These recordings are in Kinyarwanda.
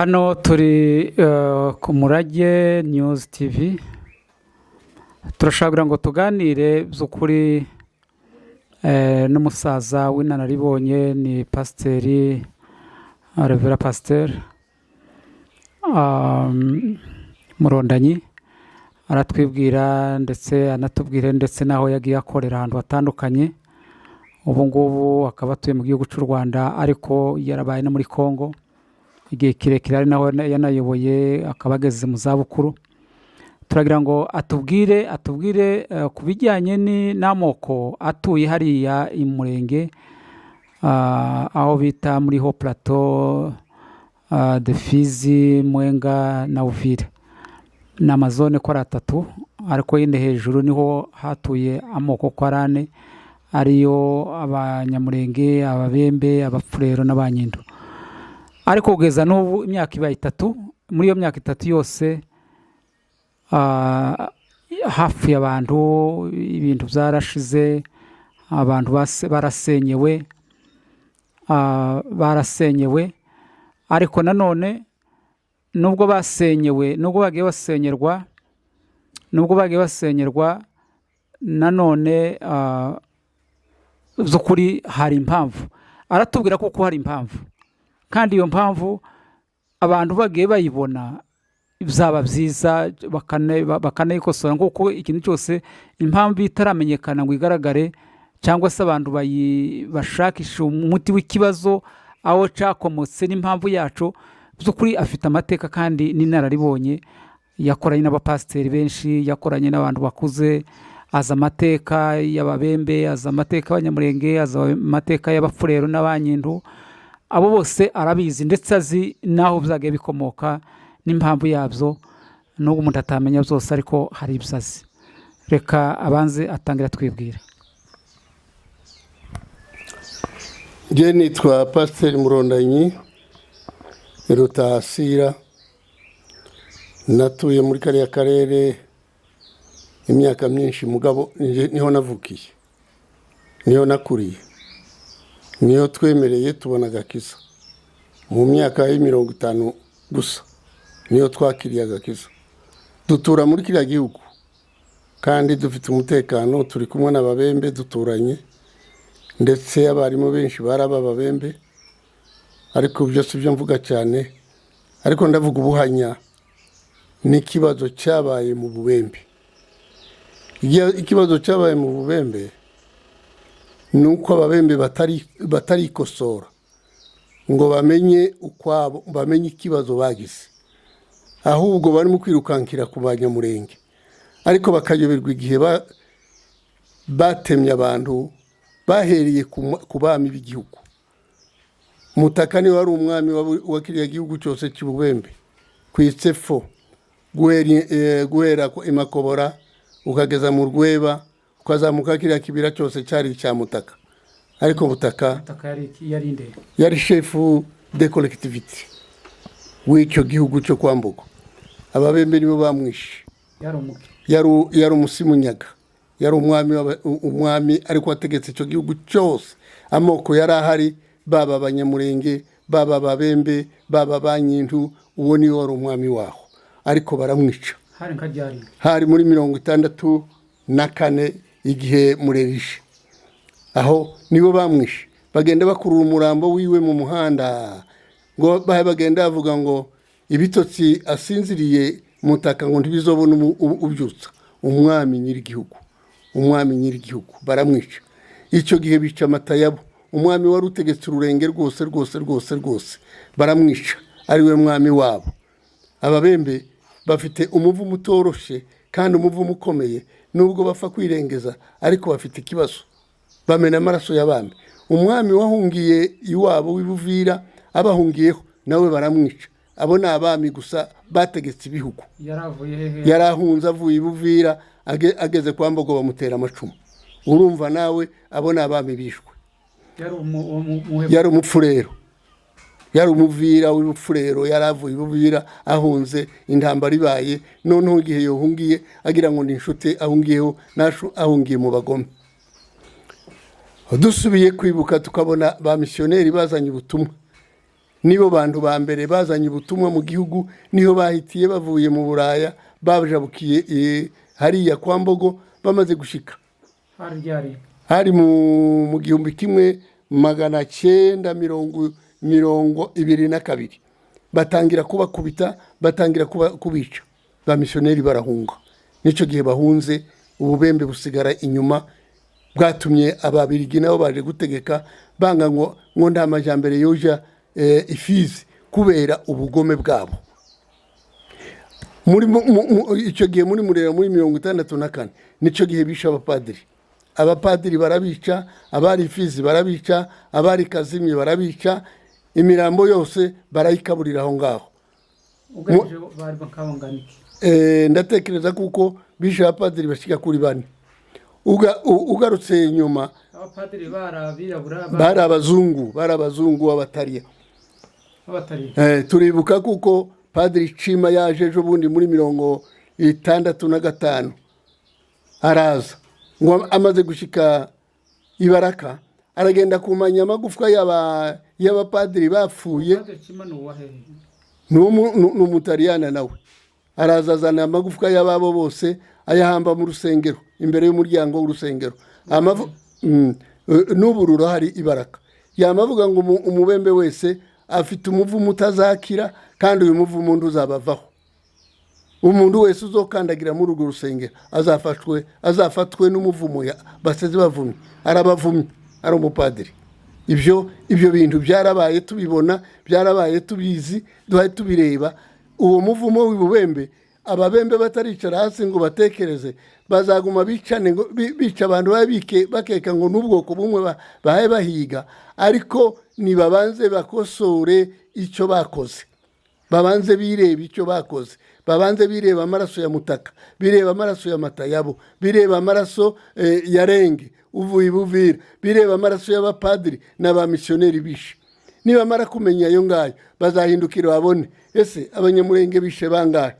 Hano turi ku Murage News TV. Turashaka kugira ngo tuganire by'ukuri n'umusaza w'inararibonye, ni pasiteri, révérend pasiteri Murondanyi. Aratwibwira ndetse anatubwire ndetse n'aho yagiye akorera ahantu hatandukanye. Ubu ngubu akaba atuye mu gihugu cy'u Rwanda, ariko yarabaye no muri Congo igihe kirekire, ari naho yanayoboye, akaba ageze mu zabukuru. Turagira ngo atubwire ku bijyanye n'amoko atuye hariya i Murenge, aho bita muri Hauts Plateaux de Fizi, Mwenga na Uvira. Ni amazone ko ari atatu, ariko nyine hejuru niho hatuye amoko ko ari ane, ariyo Abanyamurenge, Ababembe, Abapfurero n'Abanyindu. Ariko kugeza n'ubu imyaka ibaye 3. Muri iyo myaka 3 yose hapfuye abantu, ibintu byarashize, abantu barasenyewe, barasenyewe. Ariko nanone nubwo basenyewe, nubwo bagiye basenyerwa, nubwo bagiye basenyerwa, nanone by'ukuri hari impamvu. Aratubwira kuko hari impamvu, kandi iyo mpamvu abantu bagiye bayibona byaba byiza, bakanayikosora, kuko ikintu cyose impamvu itaramenyekana ngo igaragare, cyangwa se abantu bashakisha umuti w'ikibazo aho cyakomotse n'impamvu yacu. By'ukuri afite amateka kandi n'inararibonye, yakoranye n'abapasiteri benshi, yakoranye n'abantu bakuze, azi amateka y'Ababembe, azi amateka y'Abanyamurenge, azi amateka y'Abapfurero n'Abanyindu. Abo bose arabizi, ndetse azi n'aho byagiye bikomoka n'impamvu yabyo. Nubwo umuntu atamenya byose, ariko hari ibyo azi. Reka abanze atangira twibwira. Njye nitwa Pasiteri Murondanyi Rutasira. Natuye muri kariya karere imyaka myinshi. Mugabo niho navukiye, niho nakuriye, niho twemereye tubona agakiza. Mu myaka y'50 gusa niyo twakiriye agakiza. Dutura muri kiriya gihugu kandi dufite umutekano. Turi kumwe n'Ababembe duturanye, ndetse abarimu benshi bari ab'Ababembe. Ariko ibyo si byo mvuga cyane, ariko ndavuga ubuhanya n'ikibazo cyabaye mu Bubembe. Ikibazo cyabaye mu Bubembe ni uko Ababembe batarikosora ngo bamenye ukwabo, bamenye ikibazo bagize, ahubwo barimo kwirukankira ku Banyamurenge, ariko bakayoberwa igihe batemye abantu bahereye ku bami b'igihugu. Mutaka niwe wari umwami wa kiriya gihugu cyose cy'Ububembe ku Isefo, guhera i Makobora ukageza mu Rweba, ukazamuka kiriya kibira cyose cyari icya Mutaka. Ariko Mutaka yari nde? Yari chef de collectivité w'icyo gihugu cyo kwa Mbogo. Ababembe nibo bamwishe. Yari umuke? Yari umusimunyaga, yari umwami, umwami ariko wategetse icyo gihugu cyose. Amoko yari ahari, baba Abanyamurenge, baba Ababembe, baba Abanyindu, uwo niwe wari umwami waho, ariko baramwica. Hari nka ryari? Hari muri 64, igihe Murerishe. Aho nibo bamwishe, bagenda bakurura umurambo wiwe mu muhanda, ngo bagenda bavuga ngo ibitotsi asinziriye Mutaka ngo ntibizobone ubyutsa umwami nyir'igihugu, umwami nyir'igihugu. Baramwica. Icyo gihe bica Amatayabo, umwami wari utegetse Ururenge rwose rwose rwose rwose, baramwica, ariwe mwami wabo. Ababembe bafite umuvumo utoroshe kandi umuvumo ukomeye. Nubwo bapfa kwirengeza, ariko bafite ikibazo, bamena amaraso y'abami. Umwami wahungiye iwabo w'Ibuvira, abahungiyeho nawe baramwica. Abo ni abami gusa bategetse ibihugu. Yaravuye hehe? Yari ahunze avuye i Buvira, ageze kwa Mbogo bamutera amacumu. Urumva nawe, abo ni abami bishwe. Yari Yari Umupfurero, yari Umuvira w'Ibupfurero. Yari avuye i Buvira ahunze intambara ibaye. Noneho igihe yohungiye agira ngo ni inshuti ahungiyeho, nashu ahungiye mu bagome. Dusubiye kwibuka, tukabona ba misiyoneri bazanye ubutumwa. Nibo bantu ba mbere bazanye ubutumwa mu gihugu, niho bahitiye bavuye mu Buraya, bajabukiye hariya kwa Mbogo. Bamaze gushika Hari ryari? Hari mu 1922. Batangira kubakubita, batangira kubica, ba misiyoneri barahunga. N'icyo gihe bahunze, ububembe busigara inyuma, bwatumye Ababirigi nabo baje gutegeka banga ngo nta majyambere yoja iFizi kubera ubugome bwabo. Muri icyo gihe muri Murera, muri 64, nicyo gihe bishe abapadiri. Abapadiri barabica, abari Fizi barabica, abari Kazimye barabica, imirambo yose barayikaburira aho ngaho. Ugamije bari bakabangana iki? Ndatekereza kuko bishe abapadiri bashika kuri bane. Ugarutse inyuma. Abapadiri bari abirabura? Bari abazungu, bari abazungu b'Abatariya. B'Abatariya. Turibuka kuko Padiri Cima yaje ejo bundi muri 65, araza ngo amaze gushika ibaraka, aragenda kumanya amagufwa y'abapadiri bapfuye. Padiri Cima ni uwahehe? Ni Umutaliyana nawe. Araza azana amagufwa y'ababo bose, ayahamba mu rusengero, imbere y'umuryango w'urusengero. N'ubu rurahari ibaraka. Yamavuga ngo umubembe wese afite umuvumo utazakira, kandi uyu muvumo ntuzabavaho. Umuntu wese uzokandagira muri urwo rusengero azafatwe n'umuvumo baseze bavumye. Arabavumye, ari umupadiri. Ibyo bintu byarabaye tubibona, byarabaye tubizi, duhaye tubireba. Uwo muvumo w'ibubembe, ababembe bataricara hasi ngo batekereze, bazaguma bicane, ngo bica abantu, babe bakeka ngo n'ubwoko bumwe bahe bahiga. Ariko nibabanze bakosore icyo bakoze, babanze bireba icyo bakoze, babanze bireba amaraso ya Mutaka, bireba amaraso ya Matayabo, bireba amaraso ya Renge uvuye Ibuvira, bireba amaraso y'abapadiri n'abamisiyoneri bishe. Nibamara kumenya ayo ngayo, bazahindukira babone ese Abanyamurenge bishe bangahe.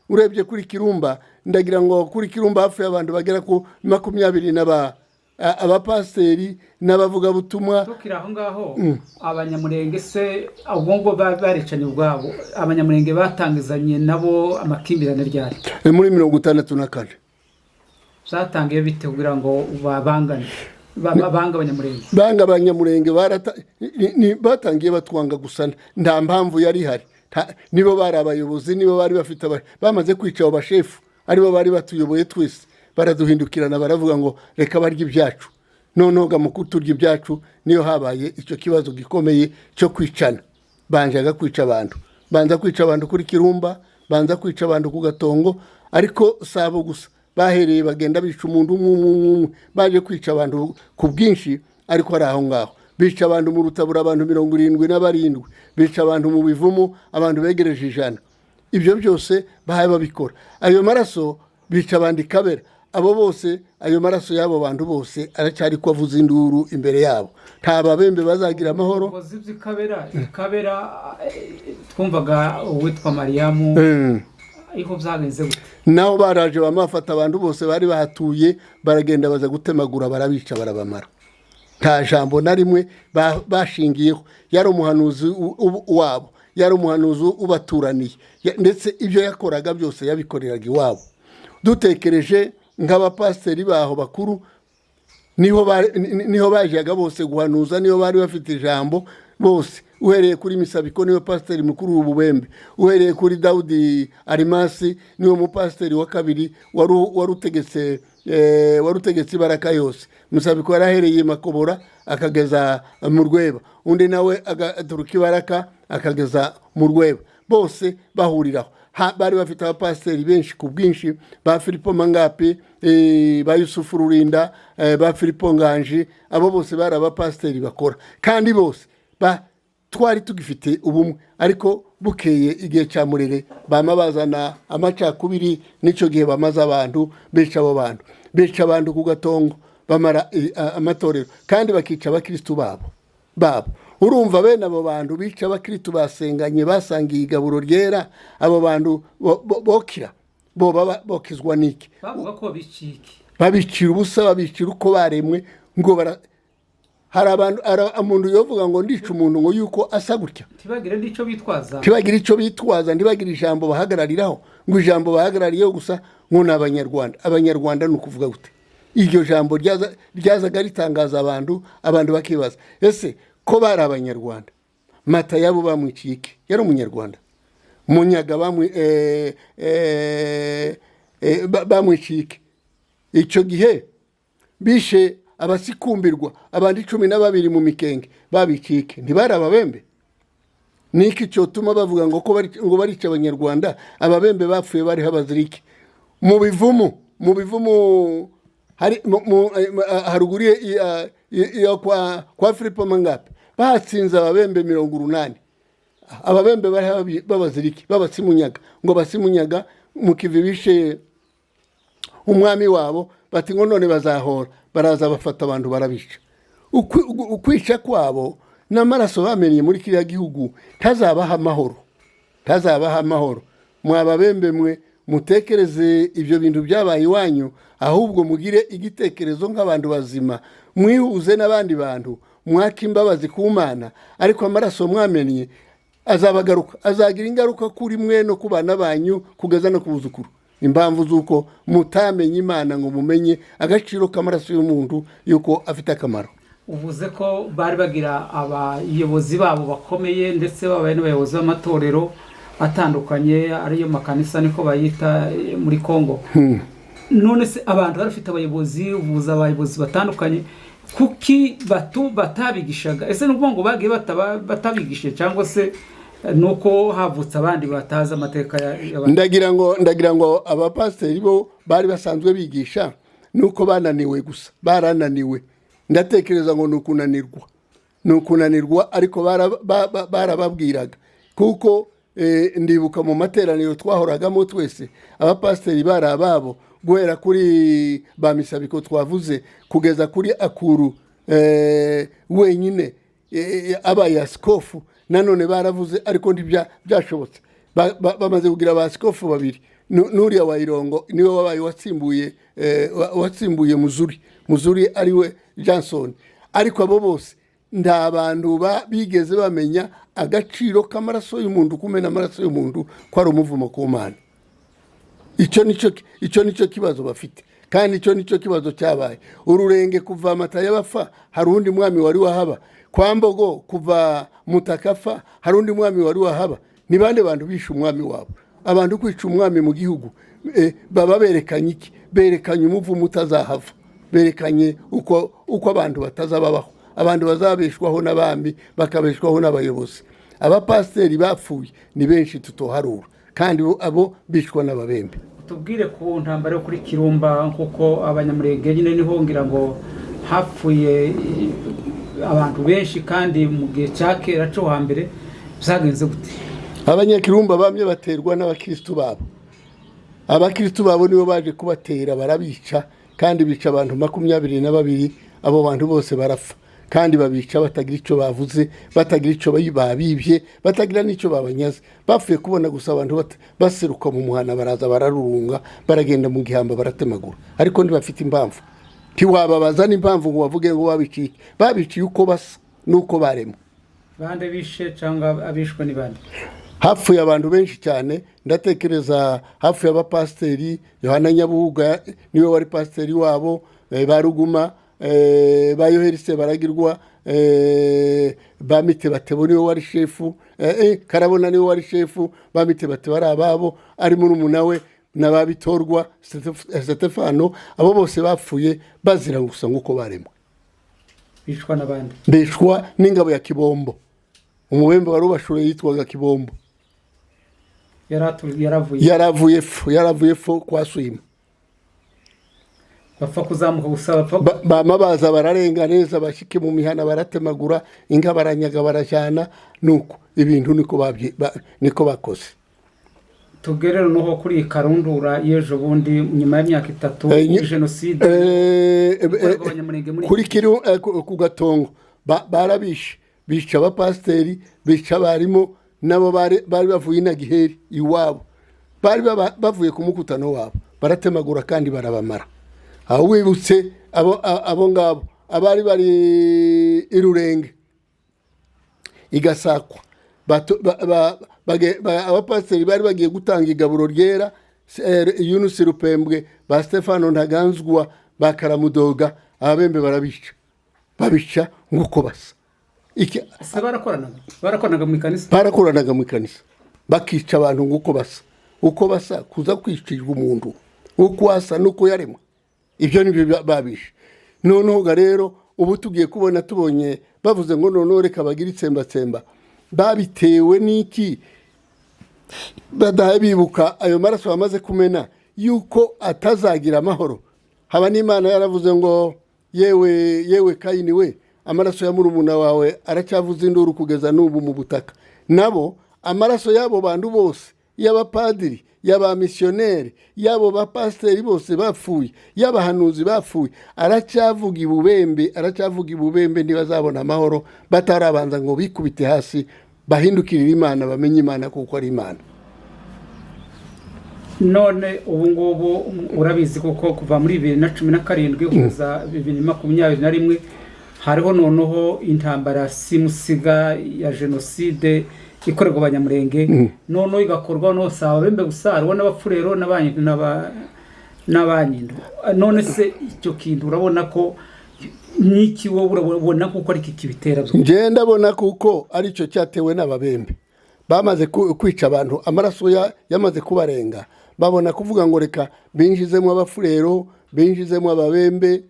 Urebye kuri Kirumba, ndagira ngo kuri Kirumba hafi y'abantu bagera ku 20 abapasiteri n'abavugabutumwa. Tukiri aho ngaho, Abanyamurenge se ubwo ngo baricanye ubwabo, Abanyamurenge batangizanye nabo amakimbirane ryari? Muri 64. Zatangiye bite kugira ngo babangane, bange Abanyamurenge? Banga Abanyamurenge, batangiye batwanga gusa, nta mpamvu yari ihari. Nibo bari abayobozi, nibo bari bafite bamaze kwica abo bashefu, aribo bari batuyoboye twese, baraduhindukirana, baravuga ngo reka barye ibyacu. Noneho ga mu kuturya ibyacu niyo habaye icyo kibazo gikomeye cyo kwicana. Banjaga kwica abantu, banza kwica abantu kuri Kirumba, banza kwica abantu ku Gatongo. Ariko si abo gusa bahereye, bagenda bica umuntu umwe umwe umwe umwe, baje kwica abantu ku bwinshi. Ariko ari aho ngaho bica abantu mu Rutabura, abantu 77, bica abantu mu Bivumu, abantu begereje 100. Ibyo byose bahaye babikora, ayo maraso, bica abandi Kabera. Abo bose, ayo maraso y'abo bantu bose aracyari ko avuza induru imbere yabo. Nta babembe bazagira amahoro. Ubuvuzi bw'ikabera, ikabera twumvaga uwitwa Mariyamu. Ariko byagenze gute? Naho baraje bamafata abantu bose bari bahatuye, baragenda baza gutemagura, barabica, barabamara. Nta jambo na rimwe bashingiyeho. Yari umuhanuzi wabo, yari umuhanuzi ubaturaniye. Ndetse ibyo yakoraga byose yabikoreraga iwabo. Dutekereje nk'abapasiteri baho bakuru, niho bajyaga bose guhanuza, niho bari bafite ijambo bose. Uhereye kuri Misabiko, niwe pasiteri mukuru w'Ububembe, uhereye kuri Dawudi Arimasi, niwe mupasiteri wa kabiri wari utegetse ibaraka yose. Musabiko yarahereye Makobora akageza mu Rweba, undi nawe agaturuka ibaraka akageza mu Rweba, bose bahuriraho. Bari bafite abapasiteri benshi ku bwinshi, ba Filipo Mangapi, ba Yusufu Rurinda, ba Filipo Nganji. Abo bose bari abapasiteri bakora, kandi bose twari tugifite ubumwe. Ariko bukeye igihe cya Murere bama bazana amacakubiri. N'icyo gihe bamaze abantu, bica abo bantu, bica abantu ku Gatongo, bamara amatorero, kandi bakica abakirisitu babo. Urumva bene abo bantu bica abakirisitu basenganye, basangiye igaburo ryera, abo bantu bokira bo bokizwa n'iki? Bavuga ko biciye iki? Babicira ubusa, babicira uko baremwe ngo bara Hari abantu, umuntu yovuga ngo ndica umuntu ngo yuko asa gutya. Ntibagire n'icyo bitwaza. Ntibagire icyo bitwaza, ntibagire ijambo bahagarariraho, ngo ijambo bahagarariyeho gusa ngo ni Abanyarwanda. Abanyarwanda ni ukuvuga gute? Iryo jambo ryazaga ritangaza abantu, abantu bakibaza: ese ko bari Abanyarwanda, Mata yabo bamwiciye iki? Yari Umunyarwanda. Munyaga bamwiciye iki? Icyo gihe bishe Abasikumbirwa, abandi 12 mu Mikenge, babiciye iki? Ntibari Ababembe? Niki cyotuma bavuga ngo ko ngo barica Abanyarwanda? Ababembe bapfuye bariho Abazirike mu Bivumu, mu Bivumu hari haruguru yo kwa Filipo Mangape, bahatsinze Ababembe 80. Ababembe bariho b'Abazirike b'Abasimunyaga, ngo Basimunyaga mu Kivi bishe umwami wabo, bati ngo none bazahora baraza bafata abantu barabica. Ukwica kwabo n'amaraso bamennye muri kiriya gihugu ntazabaha amahoro, ntazabaha amahoro. Mwababembe mwe, mutekereze ibyo bintu byabaye iwanyu, ahubwo mugire igitekerezo nk'abantu bazima, mwihuze n'abandi bantu, mwake imbabazi ku Mana. Ariko amaraso mwamennye azabagaruka, azagira ingaruka kuri mwe no ku bana banyu kugeza no ku buzukuru. Impamvu z'uko mutamenye Imana ngo mumenye agaciro k'amaraso y'umuntu yuko afite akamaro. Uvuze ko bari bagira abayobozi babo bakomeye, ndetse babaye n'abayobozi b'amatorero atandukanye, ariyo makanisa niko bayita muri Congo. None se abantu bari bafite abayobozi, uvuze abayobozi batandukanye, kuki batabigishaga? Ese ni ukuvuga ngo bagiye batabigishije, cyangwa se ni uko havutse abandi batazi amateka y'abandi? Ndagira ngo abapasiteri bo bari basanzwe bigisha, nuko bananiwe gusa, barananiwe. Ndatekereza ngo ni ukunanirwa, ni ukunanirwa, ariko barababwiraga, kuko ndibuka mu materaniro twahoragamo twese, abapasiteri bari ababo, guhera kuri ba Misabiko twavuze kugeza kuri Akuru wenyine abaye asikofu. Nanone baravuze, ariko byashobotse. Bamaze kugira ba sikofu babiri. N'uriya wa Irongo niwe wabaye watsimbuye Muzuri, Muzuri ariwe Johnson. Ariko abo bose nta bantu bigeze bamenya agaciro k'amaraso y'umuntu, kumena amaraso y'umuntu ko ari umuvumo ku Mana. Icyo nicyo kibazo bafite, kandi icyo nicyo kibazo cyabaye Ururenge. Kuva Amata y'abafa, hari undi mwami wari wahaba? Kwa Mbogo, kuva Mutakafa, hari undi mwami wari wahaba? Ni bande bantu bishe umwami wabo? Abantu kwica umwami mu gihugu, baba berekanye iki? Berekanye umuvumo utazahava, berekanye uko abantu batazababaho, abantu bazabeshwaho n'abami, bakabeshwaho n'abayobozi. Abapasiteri bapfuye ni benshi tutoharura, kandi abo bicwa n'Ababembe. Tubwire ku ntambara yo kuri Kirumba, kuko Abanyamurenge nyine niho ngira ngo hapfuye abantu benshi, kandi mu gihe cya kera cyo hambere. Byagenze gute? Abanyakirumba bamye baterwa n'abakirisitu babo. Abakirisitu babo nibo baje kubatera, barabica, kandi bica abantu 22. Abo bantu bose barapfa, kandi babica batagira icyo bavuze, batagira icyo babibye, batagira n'icyo babanyaze. Bapfuye kubona gusa abantu baseruka mu muhana, baraza bararurunga, baragenda mu gihamba baratemagura, ariko ntibafite impamvu. Ntiwababaza n'impamvu ngo bavuge ngo babiciye. Babiciye uko basa n'uko baremwe. Bande bishe, cyangwa abishwe ni bande? Hapfuye abantu benshi cyane. Ndatekereza hapfuye abapasiteri, Yohana Nyabuhuga niwe wari pasiteri wabo, ba Ruguma, ba Yoherise Baragirwa, ba Mitebatebo niwe wari shefu, Karabona niwe wari shefu, ba Mitebatebo ari ababo, ari murumuna we, na ba Bitorwa Stefano. Abo bose bapfuye bazira gusa nk'uko baremwe. Bicwa n'abandi? Bicwa n'ingabo ya Kibombo. Umubembe wari ubashuye yitwaga Kibombo. Yaravuye? Yaravuye fo kwa Swima. Bapfa kuzamuka gusa, bapfa Bama baza bararenga neza, bashike mu mihana baratemagura, inka baranyaga, barajyana. Nuko ibintu niko bakoze. Tugere noneho kuri iyi karundura y'ejo bundi, nyuma y'imyaka 3 jenoside ikorerwa Abanyamurenge muri Kuri kiri ku Gatongo barabishe, bica abapasiteri, bica abarimu, nabo bari bavuye i Nagiheri iwabo, bari bavuye ku mukutano wabo, baratemagura kandi barabamara. Aho wibutse abo ngabo abari bari Irurenge igasakwa. Abapasiteri bari bagiye gutanga igaburo ryera, Yunusi Rupembwe, ba Stefano Ntaganzwa, ba Karamudoga, Ababembe barabica, babica nk'uko basa. Ese barakoranaga mu ikanisa? Barakoranaga mu ikanisa, bakica abantu nk'uko basa, uko basa, kuza kwicirwa umuntu uko asa n'uko yaremwe. Ibyo nibyo babishe. Noneho ga rero ubu tugiye kubona, tubonye bavuze ngo noneho reka bagire itsembatsemba. Babitewe n'iki? Badahe bibuka ayo maraso bamaze kumena, yuko atazagira amahoro. Haba n'Imana yaravuze ngo: "Yewe, yewe Kayini we, amaraso ya murumuna wawe aracyavuza induru kugeza n'ubu mu butaka." Nabo amaraso y'abo bantu bose, y'abapadiri, y'abamisiyoneri, y'abo bapasiteri bose bapfuye, y'abahanuzi bapfuye, aracyavuga ibubembe, aracyavuga ibubembe. Ntibazabona amahoro batarabanza ngo bikubite hasi, bahindukirire Imana, bamenye Imana kuko ari Imana. None ubu ngubu urabizi kuko kuva muri 2017 kugeza 2021 hariho noneho intambara simusiga ya jenoside ikorerwa Abanyamurenge, noneho igakorwa no si Ababembe gusa, hariho n'Abapfurero n'Abanyindo. None se icyo kintu urabona ko n'iki, wowe urabona kuko ariko kibitera byo? Njye ndabona kuko aricyo cyatewe n'Ababembe bamaze kwica abantu, amaraso yamaze kubarenga, babona kuvuga ngo reka binjizemo Abafurero, binjizemo Ababembe,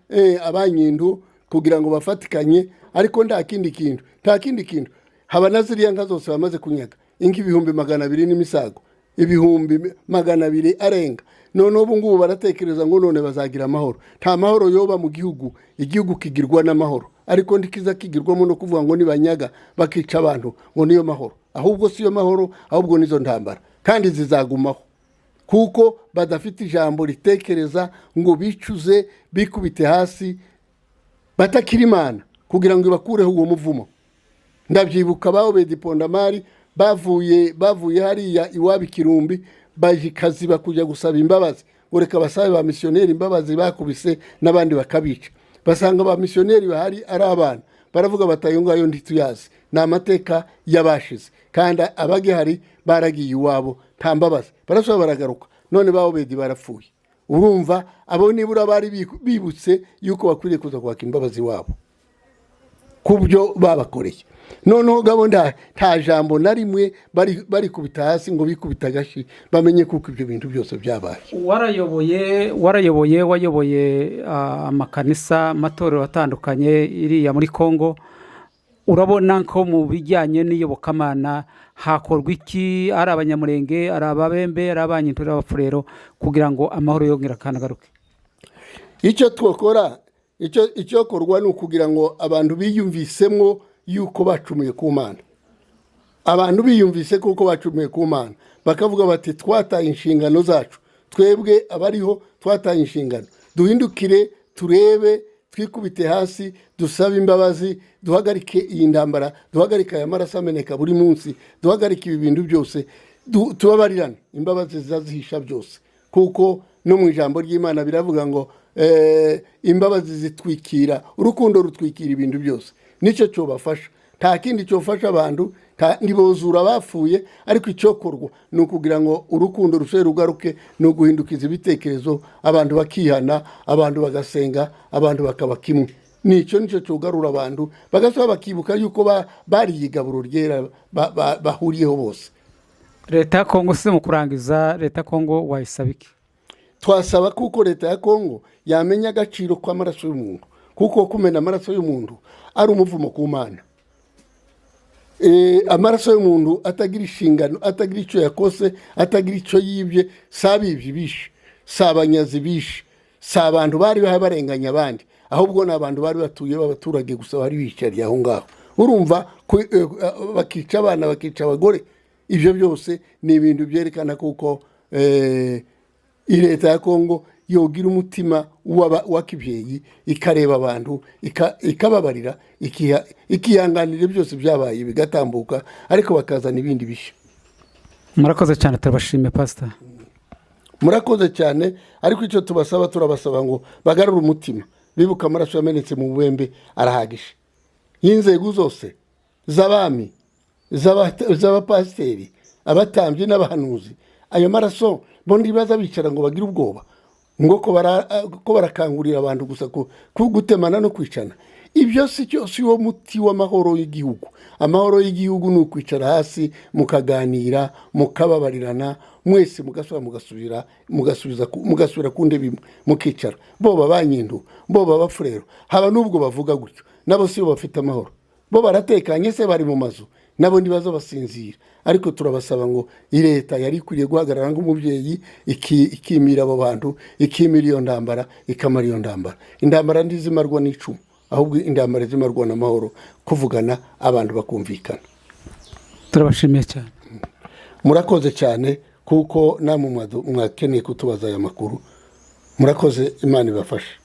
Abanyindu, kugira ngo bafatikanye. Ariko nta kindi kintu, nta kindi kintu. Haba na ziriya nka zose bamaze kunyaga, inka 200,000 n'imisago 200,000 arenga. None ubu ngubu baratekereza ngo none bazagira amahoro. Nta mahoro yoba mu gihugu. Igihugu kigirwa n'amahoro, ariko ntikiza kigirwamo no kuvuga ngo nibanyaga bakica abantu ngo niyo mahoro. Ahubwo siyo mahoro, ahubwo nizo ntambara, kandi zizagumaho kuko badafite ijambo ritekereza ngo bicuze, bikubite hasi, batakira Imana kugira ngo ibakureho uwo muvumo. Ndabyibuka ba Obedi Pondamari bavuye hariya iwabo Ikirumbi, baje Ikaziba kujya gusaba imbabazi, ngo reka basabe ba misiyoneri imbabazi bakubise n'abandi bakabica. Basanga ba misiyoneri bahari ari abana, baravuga bati: "Ayo ngayo ntituyazi, ni amateka y'abashize, kandi abagihari baragiye iwabo, nta mbabazi." Barasaba, baragaruka. None ba Obedi barapfuye. Urumva abo nibura bari bibutse yuko bakwiriye kuza kwaka imbabazi iwabo ku byo babakoreye. Noneho gabo nta jambo na rimwe barikubita hasi ngo bikubita agashi, bamenye kuko ibyo bintu byose byabaye. Warayoboye, wayoboye amakanisa, amatorero atandukanye iriya muri Congo. Urabona ko mu bijyanye n'iyobokamana hakorwa iki, ari Abanyamurenge, ari Ababembe, ari Abanyindu, ari Abafurero, kugira ngo amahoro yongere akanagaruke? Icyo twakora, icyokorwa ni ukugira ngo abantu biyumvisemo yuko bacumuye ku Mana. Abantu biyumvise kuko bacumuye ku Mana, bakavuga bati: "Twataye inshingano zacu, twebwe abariho twataye inshingano, duhindukire, turebe, twikubite hasi, dusabe imbabazi, duhagarike iyi ntambara, duhagarike aya maraso ameneka buri munsi, duhagarike ibi bintu byose, tubabarirane." Imbabazi zizazihisha byose, kuko no mu ijambo ry'Imana biravuga ngo imbabazi zitwikira, urukundo rutwikira ibintu byose. Nicyo cyobafasha, nta kindi cyofasha abantu. Ntibozura abapfuye, ariko icyokorwa ni ukugira ngo urukundo rusubire rugaruke, ni uguhindukiza ibitekerezo, abantu bakihana, abantu bagasenga, abantu bakaba kimwe. Nicyo cyugarura abantu, bagasaba, bakibuka yuko bariye igaburo ryera bahuriyeho bose. Leta ya Kongo se, mu kurangiza, leta ya Kongo wayisaba iki? Twasaba kuko leta ya Kongo yamenya agaciro k'amaraso y'umuntu, kuko kumena amaraso y'umuntu ari umuvumo ku Mana. Amaraso y'umuntu atagira inshingano, atagira icyo yakose, atagira icyo yibye, si abibye bishe, si abanyazi bishe, si abantu bari barenganya abandi, ahubwo ni abantu bari batuye b'abaturage gusa, bari bicariye aho ngaho. Urumva bakica abana, bakica abagore. Ibyo byose ni ibintu byerekana kuko leta ya Kongo yogira umutima wa kibyeyi, ikareba abantu, ikababarira, ikihanganira byose byabaye bigatambuka, ariko bakazana ibindi bishya. Murakoze cyane, turabashimiye, pasita. Murakoze cyane. Ariko icyo tubasaba, turabasaba ngo bagarure umutima, bibuka amaraso yamenetse mu Bubembe arahagije. y'inzego zose z'abami, z'abapasiteri, abatambyi n'abahanuzi. Ayo maraso bo ntibaza bicara ngo bagire ubwoba ngo ko barakangurira abantu gusa ku gutemana no kwicana. Ibyo si cyo, si wo muti w'amahoro y'igihugu. Amahoro y'igihugu ni ukwicara hasi mukaganira, mukababarirana mwese, mugasubira mugasubira ku ntebe imwe mukicara. Boba ba Nyindu, boba Bafurero, haba n'ubwo bavuga gutyo, nabo si bo bafite amahoro. Bo baratekanye se? Bari mu mazu, nabo ntibaza basinzira. Ariko turabasaba ngo leta yari ikwiriye guhagarara nk'umubyeyi, ikimira abo bantu, ikimira iyo ndambara, ikamara iyo ndambara. Indambara ntizimarwa n'icumu, ahubwo indambara zimarwa n'amahoro, kuvugana, abantu bakumvikana. Turabashimiye cyane. Murakoze cyane, kuko namwe mwakeneye kutubaza aya makuru. Murakoze, Imana ibafashe.